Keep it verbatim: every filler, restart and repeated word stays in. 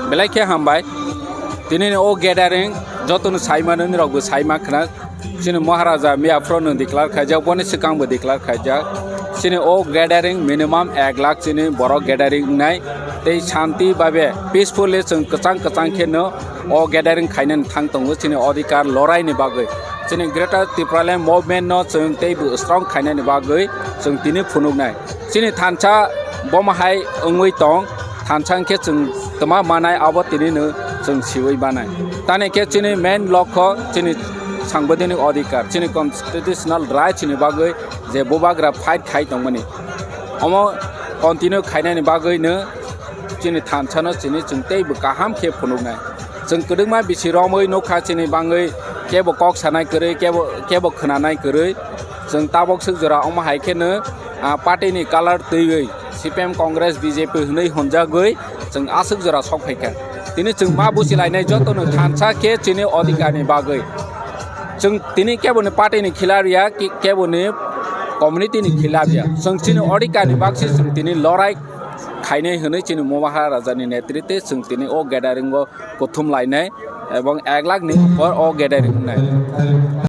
Belai khe hambai. Tini ni o gathering joto no sai mano, nini rok bo sai ma khna. Chini Maharaja miya phro no declare khaijak, boni swkang bo declare khaijak. Chini o gathering minimum ek lakh chini borok gathering wngnai. Tei shanti babe peacefully chwng kwchang kwchang khe no o gathering khainani thang tongo chini odhikar lorai ni bagwi. Chini Greater Tipraland movement no chwng teibo strong khainani bagwi chwng tini phunuknai. Chini thansa bomo hai wngwi tong, thansa hwnkhe chwng twma manai abo tini no chwng siwi manai. Tani khe chini main lokho chini sangbidhanik odhikar, chini constitutional rights ni bagwi je bubagra fight khai tongmani. Omo continue khainani bagwi no chini thansa no chini chwng teibo kaham khe phunuknai. Chwng kwdwkma bisi romwi nukha chini bangwi kebo kok sanai kwrwi, kebo, kebo khwnanai kwrwi. Chwng tabok swk jora omo hai kheno, ah, party ni colour twiwi C P M Congress B J P hwnwi honjagwi chwng aswk jora sok phaikha. Tini chwng ma buchilainai jotono thansa khe chini odhikar ni bagwi. Chwng tini kebo ni party ni khilap ya, ki-, kebo ni community ni khilap ya. Chwng chini odhikar ni bagwi chwng tini lorai khainai hwnwi chini Moharaja ni netritwe chwng tini o gathering o kuthum lainai ebong ek lakh ni upor o gathering wngnai.